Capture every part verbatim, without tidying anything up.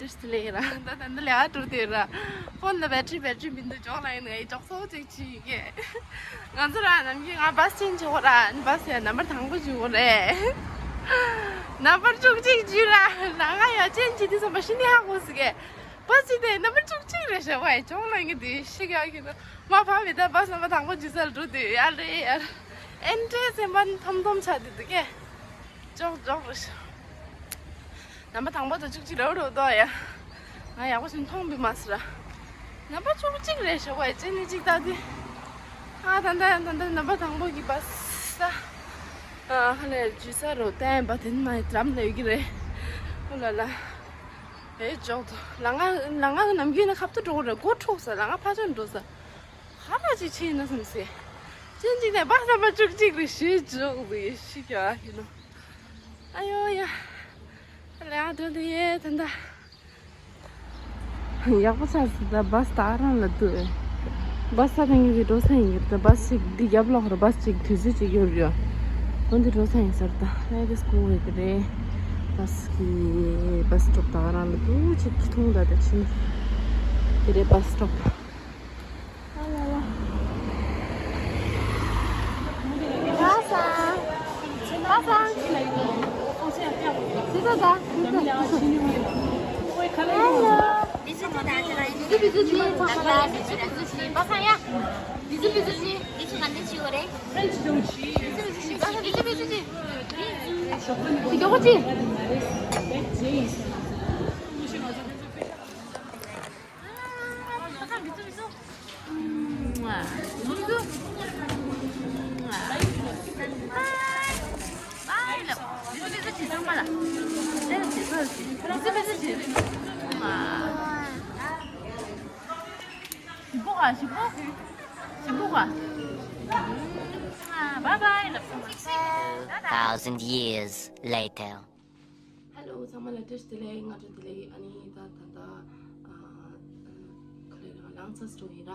ལས་ར། ད་ད་འདི་ལས་ཨ་འགྲོ་དེ་ར། ཕོན་ལ་བེ་ཊི་རི་བེ་ཊི་རི་མི་འདུག་ཅོག་ལ་ཡིན་ངའི་ཅོག་ཚོ་གཅིག་ཅིག་གི། ང་ཚོ་ར་ནམ་རྒྱུན་ང་བཱས་ཅེན་ཇི་བྱེད་དགོས་ར། ཨ་ནི་བཱས་ཡ་ནམ་བར་དང་པོ་འཇུག་དགོས་རེད། ནམ་བར་བཅུ་གཅིག་འཇུག་ར། ལ་ང་ཡ་ཅེན་ཇི་དེ་ཚོ་མ་ཤི་ནི་ཧ་གོ་སི་གི། བཱས་ཅི་དེ་ནམ་བར་བཅུ་གཅིག་རེད་ཤག་བ་ཡ་ཅོག་ལ་ཡིན་དེ་ཤི་ག་གི་ནོ། མ་བ་མི་ད་བཱས་ནམ་བར་དང་པོ་འཇུག་སར་འགྲོ་དུས་ཡ་རེད་ཡ། ཨེན་ཏྲེ་སེམས་པ་འཐམ་འཐམ་ཆགས་དེ་འདུག་གི། ཅོག་ཅོག་རེད་ཤག་ནམ་བར་དང་པོ་དང་བཅུ་གཅིག་རེ་རེ་འདུག་ཡ། ང་ཡག་པོ་ཞིག་མཐོང་བི་མ་སི་ར། ནམ་བར་བཅུ་གཅིག་རེད་ཤག་བ་ཡ་ཅི་ནི་གཅིག་ལྟ་དུས། ཨ་ད་ད་ད་ད་ནམ་བར་དང་པོ་གི་བཱས་ས། ཨ་ཧ་ལས་འཇུ་ས་རོ་བསྟན་པ་དེ་ནི་མ་ཡི་འགྲམ་ལ་ཡོད་ཀྱི་རེད། ཨོ་ལ་ལ། ཨེ་ཅོག་ཏུ་ལ་ང་ལ་ང་ནམ་རྒྱུན་ནི་ཁབ་ཏུ་འགྲོ་གི་རེད། སྒོ་འཁྲུག་ས་ལ་ང་ཕ་ཆོན་འགྲོ་ས། ཧ་ར་ཅིག་ཆེ་ན་བསམ་སེ། ཅན་ཅིག་ནས་བཱས་ནམ་བར་བཅུ་གཅིག་རེད་ཤི་ཅོག་ཏུ་ཡེ་ཤི་ག་ཡིན་ནོ། ཨ་ཡོ་ཡ། ལ་ང་འགྲོ་དུས་ཡེ་ད་ད། ཡག་པོ་ཆགས་སོང་། ད་བཱས་ད་རང་ལ་འདུག་བཱས་ད་ཐེངས་ཀྱི་འགྲོ་ས་ཡིན་གྱི་རེད། བཱས་ཅིག་འདི་རྒྱབ་ལོགས་རེད། བཱས་ཅིག་དུས་ཚོད་ཅིག་ཡོད་རེད། འོ་འདི་འགྲོ་ས་ཡིན་ཟེར། ད་ལན་དེ་སྐུ་བས་ཀྱི་རེད། བཱས་ཀྱི་བཱས་སི་ཊོབ་ད་རང་ལ་འདུག་ཅིག་གི་མཐོང་ད་ད་ཕྱིན། དེ་རེད་བཱས་སི་ཊོབ། Bye bye. Thousand years later. Hello ཚང་མ་ལ་བཀྲ་ཤིས་བདེ་ལེགས། སྔ་དྲོ་བདེ་ལེགས། ཨ་ནི་ད་ད་ད་ཨ་ག་རེ་རེད། ང་ལངས་ཚར་འགྲོ་ཡིན་ར།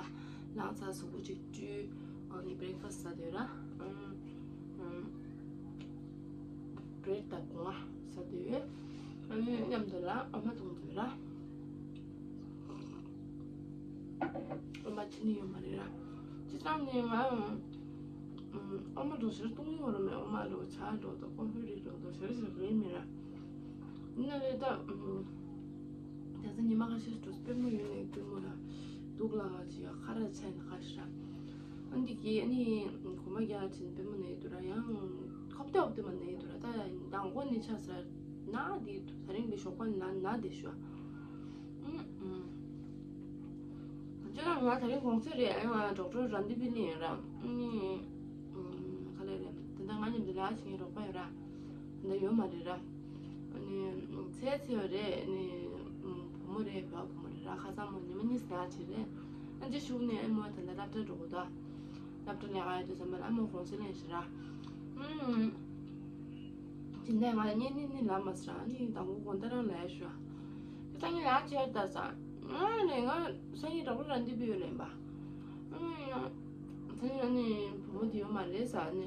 ལངས་ཚར་གཟུགས་པོ་ཅིག་བཀྲུས། ཨ་ནི་བྷི་རེག་ཕ་སི་ཟ་འདོད་ར། ཨམ་ཨམ་བྷི་རེཌ་དང་སྒོ་ང་ཟ་འདོད། ཨ་ནི་མཉམ་དུ་ལ་ཨ་མ་འཐུང་འདོད་ར། ཨ་མ་ཕྱི་ནས་ཡོད་མ་རེད་ར། སྤྱིར་བཏང་ནས་ང་ཨ་མ་འགྲོ་ཕྱིར་གཏོང་ཡོང་ར་མེད། ཨ་མ་འགྲོ་ཇ་འགྲོ་དང་ཀོ་ཧྥི་རེ་འགྲོ་དང་ཞེ་དྲག་ཞིག་རེད་མེད་ར། ཡིན་ན་ལས་ད་ཨ་ད་ས་ཉི་མ་ཁ་ཤས་འགྲོ་པུས་མོ་ཡོད་ནས་པུས་མོ་ལ་སྡུག་ལ་ཁ་ཅིག་ཡ་ཁ་ར་ཆད་ན་ཁ་ཤས་ར། ཨ་འདི་གི་ཨ་ནི་གོམ་པ་རྒྱག་ཕྱིན་པུས་མོ་ནས་འདུག་ར། ཡང་ཁོབ་ཏེ་ཁོབ་ཏེ་མ་ནས་འདུག་ར། ད་མདང་དགོང་ནས་ཆགས་ས་ན་འདི་ད་རིང་གི་ཞོགས་པ་ན་ན་འདི་ཤོ། ཨུམ་ཨུམ། ཁྱོད་རང་ང་དེ་རིང་གུང་སེང་རེད། ཨ་ང་ཌོག་ཊར་རན་དི་བི་ནས་ཡིན་ར། ཨ་ནི་ཨུམ་ག་ལེ་རེད། དེ་འདྲ་ང་མཉམ་དུ་ལས་ཀ་བྱེད་མཁན་རོགས་པ་ཡོད་ར། དེ་འདྲ་ཡོད་མ་རེད་ར། ཨ་ནི་ཚེ་ཚེ་ཡོད་རེད། ཨ་ནི་བུ་མོ་རེད། བ་བུ་མོ་རེད་ར། ཁ་སང་མོ་ཉི་མ་གཉིས་ལས་ཀ་བྱས་རེད། ཨ་ཅེ་ཤུག་ནས་ཨ་མོ་དེ་འདྲ་སློབ་གྲྭ་འགྲོ་དགོས་ད། སློབ་གྲྭ་ལས་ཀ་ཡོད་དུས་ཙམ་པ་ལ་ཨ་མོ་གུང་སེང་ལེན་ཞིག་ར། ཨུམ། དེ་འདྲ་ང་ལ་གཉེན་ཉེ་ནི་ལབ་མ་སོང་། ཨ་ནི་དང་པོ་དགོང་དག་རང་ལབ་ཡ་ཞུ། སང་ཉིན་ལ་ཅེར་ད་ས། ང་ནི་ང་སང་ཉིན་རོགས་ར་འདི་བུ་ལེན་པ། ཨ་ནི་སང་ཉིན་ཨ་ནི་བུ་མོ་དེ་ཡོད་མ་རེད་ས། ཨ་ནི་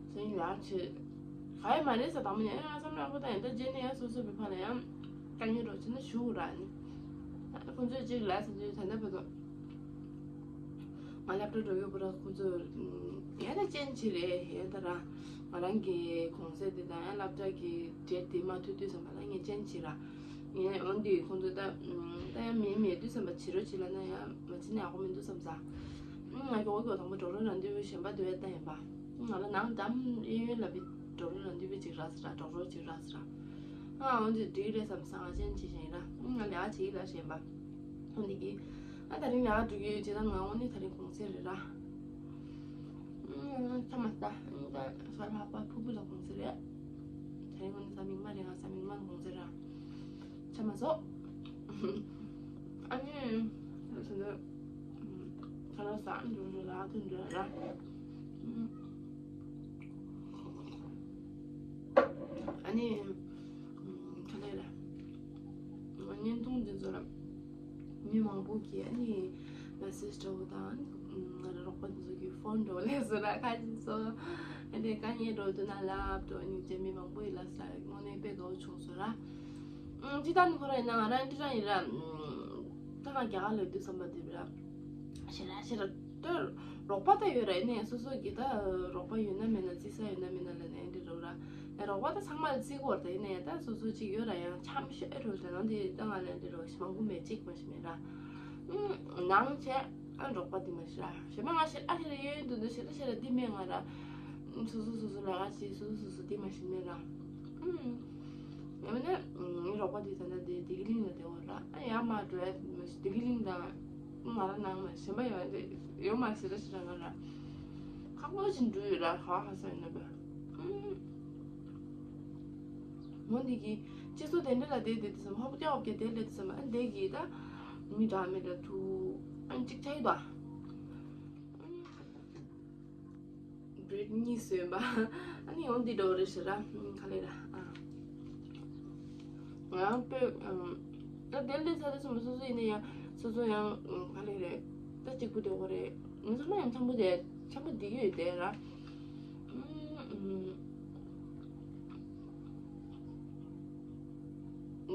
སང་ཉིན་ལ་ཅེར། ག་ཡོད་མ་རེད་ས། དང་པོ་ནས་ཨ་ང་བསམ་ར་ཁོ་ད་ཡིན་ད་རྗེས་ནས་ཡ་སོ་སོ་བི་ཕ་ལ་ཡང་དཀའ་ངལ་རོགས་བྱེད་ན་ཞུ་ར། ཨ་ནི་ཁོ་ཚོས་ཅིག་ལབ་ས་དུས་ད་ལྟ་བར་དུ། ང་སློབ་གྲྭ་འགྲོ་ཡོད་པ་ར་ཁོ་ཚོ་ཡ་ད་ཅན་ཆི་རེད། ཡ་ད་ར་ང་རང་གི་གུང་སེང་དེ་དང་ཡང་སློབ་གྲྭ་གི་གྲས་དེ་མ་ཐུག་དུས་ཙམ་པ་ལ་ངས་ཅན་ཆི་ར། ངས་འོན་ཏེ་ཁོ་ཚོ་ད་ད་ཡང་མེད་མེད་དུས་ཙམ་པ་བྱེད་རོགས་བྱེད་ལབ་ན་ཡང་མ་བྱེད་ན་ཡག་པོ་མི་འདུག་བསམ་ས། ང་གི་འོག་གི་དང་པོ་ཌོག་ཊར་རན་དི་བུ་གཞན་པ་དེ་བས་ད་ཡིན་པ། ང་ལ་ནང་འདམ་གཡས་གཡོན་ལ་བི་ཌོག་ཊར་རན་དི་བུ་ཅིག་རག་ས་ར། ཌོག་ཊར་ཅིག་རག་ས་ར། ཨ་འོན་ཏེ་འགྲིག་རེད་བསམ་ས། ང་ཅན་ཆི་ཞིག་ཡིན་ར། ང་ལས་ཀ་བྱེད་ཀྱི་ལ་གཞན་པ། འོ་འདི་གི། ཨ་ད་རིང་ལས་ཀ་འགྲོ་གི་ཡོད། བྱས་ཙང་ང་དངོས་གནས་ད་རིང་གུང་སེང་རེད་ར། ཨུམ་ཚ་མ་ལྟ། ཨུམ་ད་གཟའ་ལྷག་པ་ཕུར་བུ་ལ་གུང་སེང་རེད། ད་རིང་དངོས་གནས་གཟའ་མིག་དམར་རེད། ང་གཟའ་མིག་དམར་ལ་གུང་སེང་ར། ཚ་མ་ཟོ། ཨ་ནི་ད་ད་ཁ་ལག་ཟ་འགྲོ་རེད་ར། ཐུན་འགྲོ་ར། ཨུམ། ཨ་ནི། ཨུམ། ག་ལེ་ར། བརྙན་ཐུང་འདི་ཚོ་ལ་མི་མང་པོ་གིས་ཨ་ནི་མེ་སེཇ་འདྲ་བོ་དང་། ང་རང་རོགས་པ་འདི་ཚོ་གིས་ཕོན་འདྲ་བོ་ལས་བཟོ་ར་ཁ་ཅིག་བཟོ། ཨ་ནི་དཀའ་ངལ་འདྲ་བོ་འདུག་ན་ལབ་འགྲོ། ཨ་ནི་ཅེ་མི་མང་པོ་ཡིས་ལབ་ས། དངོས་གནས་དཔེ་དགའ་བོ་བྱུང་སོང་ར། ཨང་། ཅི་ལྟར་ནི་ཁོ་རང་ཡིན་ན་ང་རང་འདི་རང་ཡིན་ར། ཨང་། ད་ང་རྒྱ་གར་ལ་དུས་བསམ་པ་འདི་ར། ཞེ་ལ་ཞེ་ལ་ལྟོས། རོགས་པ་ད་ཡོད་ར། ཡིན་ནའི་སོ་སོ་གི་ད་རོགས་པ་ཡོད་ན་མེད་ན་རྩི་ས་ཡོད་ན་མེད་ན་ལ་ནས་འདི་རོགས་ར། ཡ་རོགས་པ་ད་ཚང་མ་ལ་རྩི་གོ་ར། ད་ཡིན་ནའི་ད་སོ་སོ་གཅིག་ཡོད་ར། ཡང་འཆམ་ཤོས་རོགས་ད་ནང་འདི་ད་ང་ལ་འདི་རོགས་ཞེ་མང་པོ་མེད་གཅིག་མ་ཞིག་མེད་ར། ཨང་། ནང་བྱས། ཨ་རོགས་པ་འདི་མ་ཤི་ར། ཞེ་མ་ང་ཤི་ཨ་ཤི་ར་ཡོད་འདུག་འདུག་ཤི་ར་ཤི་ར་འདི་མེད་ང་ར། སོ་སོ་སོ་སོ་ལ་ཨ་ཅི་སོ་སོ་སོ་སོ་འདི་མ་ཤི་མེད་ར། ཨུམ། ཡང་ན་ཨུམ་རོགས་པ་འདི་ད་ལྟ་འདི་བདེ་སྐྱིད་གླིང་ལ་བསྡད་འོ་ར། ཨ་ཡ་མ་འགྲོ་ཡ་མ་ཤི་བདེ་སྐྱིད་གླིང་དང་ང་ར་ནང་མ་ཞེ་མ་ཡོད་འདི་ཡོད་མ་ཤི་ར་ཤི་ར་ང་ར། ཁག་པོ་ཅིག་འགྲོ་ཡོད་ར་ཧ་ཧ་ས་ཡོད་ན་བས། ཨུམ། མོ་འདི་གི་སྤྱི་ཚོགས་དེ་འདྲ་ལ་བསྡད་བསྡད་དུས་སམ་ཧོབ་ཀྱ་ཧོབ་ཀྱ་དེ་སླེབས་དུས་སམ་ཨ་འདི་གི་ད་མི་འདྲ་མི་འདྲ་ཐུག་ཨ་གཅིག་ཆ་ཡི་དོ། བྲེད་གཉིས་བཟོས་པ་ཨ་ནི་འོ་འདི་འདྲ་བོ་རེད་ཤི་ར་ག་ལེ་ར་ཨ། ང་རང་པོས་ད་དེ་སླེབས་ཚར་དུས་སམ་སོ་སོ་ཡིན་ན་ཡང་སོ་སོ་ཡང་ག་ལེ་རེད་ད་གཅིག་པུ་བསྡད་གོ་རེད། ང་ཚང་མ་ཡང་འཆམ་པོ་བསྡད་འཆམ་པོ་བསྡད་ཀྱི་ཡོད་དེ་ར།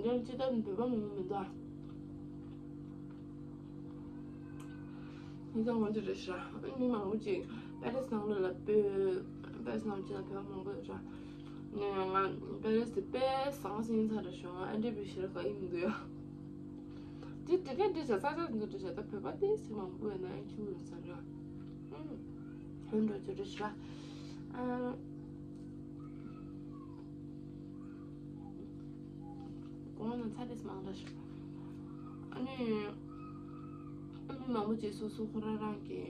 འདིར་ཅི་ལྟར་འདོད་པ་མི་མི་འདུག་ཡིན་ཙང་ང་ཚོ་རེ་ཞིག་ར་མི་མང་པོ་ཅིག་པེ་རིས་ནང་ལོགས་ལ་སྤོས་པེ་རིས་ནང་ཅི་ལ་བོད་པ་མང་པོ་ཡོད་ར། ནས་ང་པེ་རིས་དེ་དཔེ་ཟང་ཟིང་ཚ་ར་བྱུང་། ང་ཨ་འདྲེ་བི་ཤི་ར་ག་ཡིན་འདུག་ཡ། དེ་དེ་ག་འདྲེ་བྱ་ས་ཆ་འདུག་འདྲེ་བྱ་ད་བོད་པ་དེ་སི་མང་པོ་ཡོད་ན་ཡང་ཁྱུ་ཡོད་ས་ར། ཧོན་འགྲོ་ཅི་རེ་ཤ། ཨ། གོང་ན་ཚ་དེས་མང་ར་ཤ། ཨ་ནི། མི་མང་པོ་ཅིག་སོ་སོ་ཁོ་རང་རང་གི་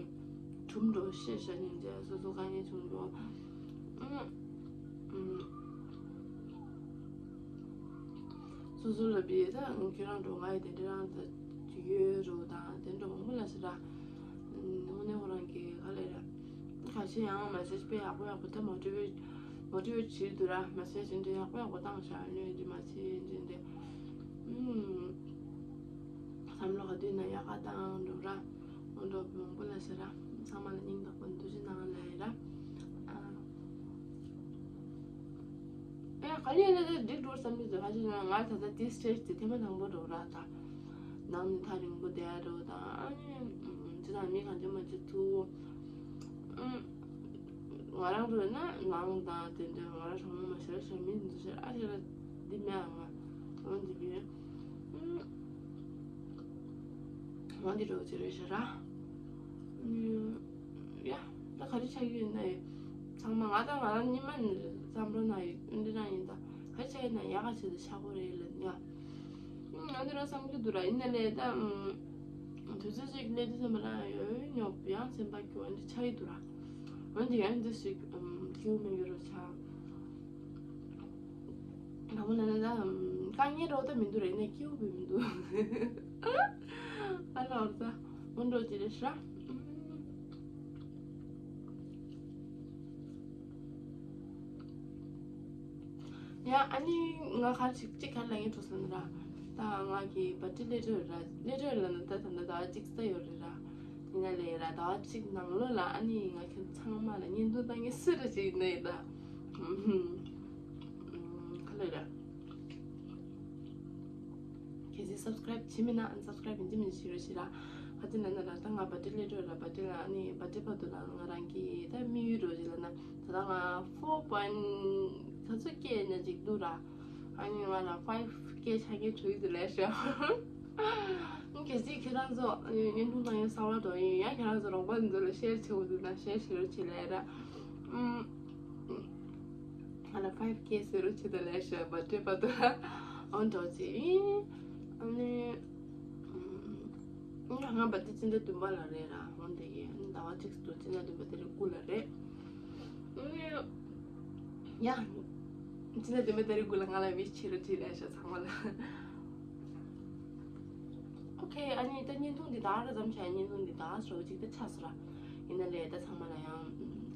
གྲུམ་འགྲོ་ཤེས་ཤ་ཉིན་ཅེ་སོ་སོ་དཀའ་ངལ་བྱུང་འགྲོ། ཨ། ཨ། སོ་སོ་ལ་བི་ད་ཁྱོད་རང་འགྲོ་ང་ཡི་དེ་འདྲ་རང་ད་ཡོད་རོ་དང་དེ་འདྲ་མང་པོ་ལ་ཟེར་ར། དངོས་གནས་ཁོ་རང་གི་ག་ལེ་ར། ཁ་ཤས་ཡང་མེ་སེ་ཇི་དཔེ་ཡག་པོ་ཡག་པོ་ད་མོ་ཊི་ཝེ་མོ་ཊི་ཝེ་བྱེད་འདུག་ར། མེ་སེ་ཇི་འདི་ཡག་པོ་ཡག་པོ་བཏང་ཤག་ལོས་འདི་མ་བྱེད་འདི་འདི། ཨུམ། བསམ་བློ་ག་དུས་ན་ཡག་ག་བཏང་འགྲོ་ར། འོ་འགྲོ་མང་པོ་ལ་ཟེར་ར། ཚང་མ་ལ་སྙིང་ཐག་པ་ནས་ཐུགས་རྗེ་གནང་ལ་ཡིན་ར། ཨ། ཨེ་ག་ལེ་ལེ་ལེ་འགྲིག་འགྲོ་བསམ་གྱི་འདུག་ཧ་ཅང་ང་ད་ལྟ་དེ་སི་ཊེ་ཇི་དེ་ཐེངས་མ་དང་པོ་འགྲོ་ར་ད། ནང་ནས་ཐག་རིང་པོ་བསྡད་ཡ་འགྲོ་དང་ཨ་ནི་ཅི་དང་མི་གང་ཅི་མ་ཅི་ཐུག་ཨུམ། ང་རང་རོལ་ན་ནང་དང་དེ་འདྲ་ང་རང་གྲོགས་མོ་མ་ཤར་ཤར་མི་འདི་ཤར་ཨ་ཤར་འདི་མེད་ཨ་ང་འོ་འདི་བི་འོ་འདི་རོ་ཅི་རེད་ཤར་ཨ། ཡ་ད་ག་རེ་ཆགས་ཀྱི་ཡོད་ན་ཡོད། ཚང་མ་ང་དང་ང་རང་ཉི་མ་ནི་བསམ་བློ་ན་ཡོད་འདི་རང་ཡིན་ད་ག་རེ་ཆགས་ཡོད་ན་ཡག་ག་བྱེད་དུ་ཆགས་གོ་རེད་ལ་ཡ། ང་འདི་རང་བསམ་གྱི་འདུག་ར་ཡིན་ན་ལས་ད། དུས་ཚོད་ཅིག་སླེབས་དུས་ཙམ་པ་ལ་ཡོད་ཡོད་ཉོབ་ཡང་སེམས་པ་སྐྱོ་བ་འདི་ཆགས་ཀྱི་འདུག་ར། འོན་ཏེ་ཡང་འདི་ཞིག་སྐྱིད་པོ་མི་འགྱུར་རོ་ཆགས། དང་པོ་ལ་ན་ད་དཀའ་ངལ་རོགས་ད་མི་འདུག་ར་ཡིན་ན་སྐྱིད་པོ་མི་འདུག་ཨ་ལ་འོར་ད་འོན་འགྲོ་ཅི་རེད་ཤག་ཡ་ཨ་ནི་ང་ག་ཅིག་ཅིག་ག་ལ་ངས་འགྲོ་སོང་ར། ད་ང་གི་བར་ཐི་ལེ་ཊར་ར་ལེ་ཊར་ལ་ན་ད་ད་ད་ཟླ་བ་གཅིག་ཙམ་ཡོད་རེད་ར། ཡིན་ན་ལས་ར་ཟླ་བ་གཅིག་ནང་ལོགས་ལ་ཨ་ནི་ང་ཁྱོད་ཚང་མ་ལ་བརྙན་ཐུང་བཏང་ངེས་སུ་ར་ཅིག་ཡིན་ན་ཡིན་ད། ག་ལ་ར། གལ་སྲིད་སབ་སི་ཀ་རེབ་བྱེད་མེད་ན་ཨན་སབ་སི་ཀ་རེབ་ཡིན་གཅིག་མིན་གཅིག་བྱེད་རོགས་བྱེད་ར། ཧ་ཅི་ན་ན་ར་ད་ང་བར་ཐི་ལེ་ཊར་ར་བར་ཐི་ལ་ཨ་ནི་བར་ཐི་བར་དུ་ལ་ང་རང་གི་ད་དམིགས་ཡུལ་རོགས་བྱེད་ལ་ན་ད་ད་ང་ཕོར་པོ་ཨིན་ཊི་ག་ཚོད་སྐྱེས་ན་ཅིག་འདུག་ར། ཨ་ནི་ང་ལ་ཕའིབ་ཀེ་ཆ་ངེས་གྲོས་དུ་ལས་ཤོག་གལ་སྲིད་ཁྱེད་རང་ཚོ་བརྙན་ཐུང་བཏང་ཡོད་གསར་བ་འགྲོ་ཡིན་ཡང་ཁྱེད་རང་ཚོ་རོགས་པ་འདི་ཚོ་ལ་ཤེར་བྱེད་འོ་འདུག་ན་ཤེར་བྱེད་རོགས་བྱེད་ལས་ར། ང་ལ་ཕའིབ་ཀེ་ཟེར་རོགས་བྱེད་དུ་ལས་ཤོག་བར་ཐི་བར་དུ་ལ་འོ་འགྲོ་ཅིག་ཡིན། ཨ་ནི། ང་བར་ཐི་སྤྱི་ཟླ་བདུན་པ་ལ་རེད་ར་འོ་འདི་ཡིན་ཟླ་བ་གཅིག་ཏུ་སྤྱི་ཟླ་བདུན་པ་དེ་རིང་དགུ་ལ་རེད། ཡ། སྤྱི་ཟླ་བདུན་པ་དེ་རིང་དགུ་ལ་ང་ལ་ཝིཤ་བྱེད་རོགས་བྱེད་ལས་ཤོག་ཚང་མ་ལ། ཨོ་ཁེ་ཨ་ནི་ད་བརྙན་ཐུང་འདི་ད་ར་ཙམ་བྱས་བརྙན་ཐུང་འདི་ད་ཞོག་གཅིག་ད་ཆགས་སོང་ར། ཡིན་ན་ལས་ད་ཚང་མ་ལ་ཡང་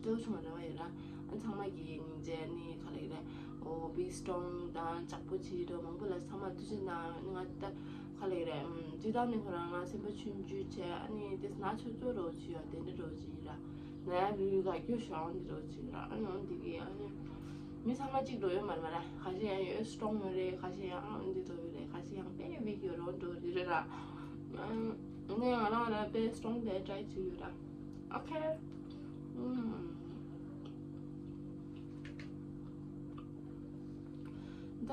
སྤྲོ་བྱུང་བ་རེ་བ་ཡོད་ར། ཨ་ཚང་མ་གི་སྙིང་རྗེ་ནི་ག་ལེགས་རེད། ཨོ་བི་སི་ཊོང་དང་ལྕགས་པོ་ཆེ་འགྲོ་མང་པོ་ལ་ཚང་མ་ཐུགས་རྗེ་གནང་། ང་ད་ག་ལེགས་རེད། སྤྱི་བཏང་ནས་ཁོ་རང་ང་སེམས་པ་ཆུང་ཆུང་བྱས་ཨ་ནི་དེ་ན་ཆོས་ཚོ་རོགས་བྱེད་ཡོད་དེ་འདྲ་རོགས་བྱེད་ཡིན་ར། ན་ཡ་ལུས་ག་སྐྱོ་ཤོག་འདི་རོགས་བྱེད་ར། ཨ་ནི་འོ་འདི་གི་ཨ་ནི། མི་ཚང་མ་གཅིག་འགྲོ་ཡོད་མ་རེད་མ་རེད། ཁ་ཤས་ཡང་ཡོད་སི་ཊོང་ཡོད་རེད། ཁ་ཤས་ཡང་འདི་འགྲོ་ཡོད་རེད། ཁ་ཤས་ཡང་དཔེ་ཝིག་ཡོད་རོ་འགྲོ་རེད་ར། ཨ་ནི་ང་རང་ལ་དཔེ་སི་ཊོང་དེ་ཊ་རའི་བྱེད་ཡོད་ར། ཨོ་ཁེ། ཨུམ། ད་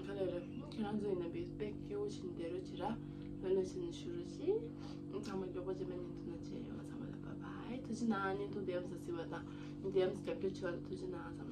ག་ལེ་རེད། ཁྱེད་རང་ཚོ་ཡིན་ན་བི་སྤེག་སྐྱིད་པོ་བྱིན་བསྡད་རོགས་བྱེད་ར། ལོ་ལོ་བྱིན་ཞུ་རོགས་གྱིས། ཚང་མ་མགྱོགས་པོ་རྗེས་མའི་བརྙན་ཐུང་ནང་མཇལ་ཡོང་། ཚང་མ་ལ་བྷའི་བྷའི། ཐུགས་རྗེ་གནང་། བརྙན་ཐུང་དེ་ཡང་ས་སི་བ་དང་དེ་ཡང་རྒྱབ་སྐྱོར་བྱས་པ་ཐུགས་རྗེ་གནང་། ཚང་མ།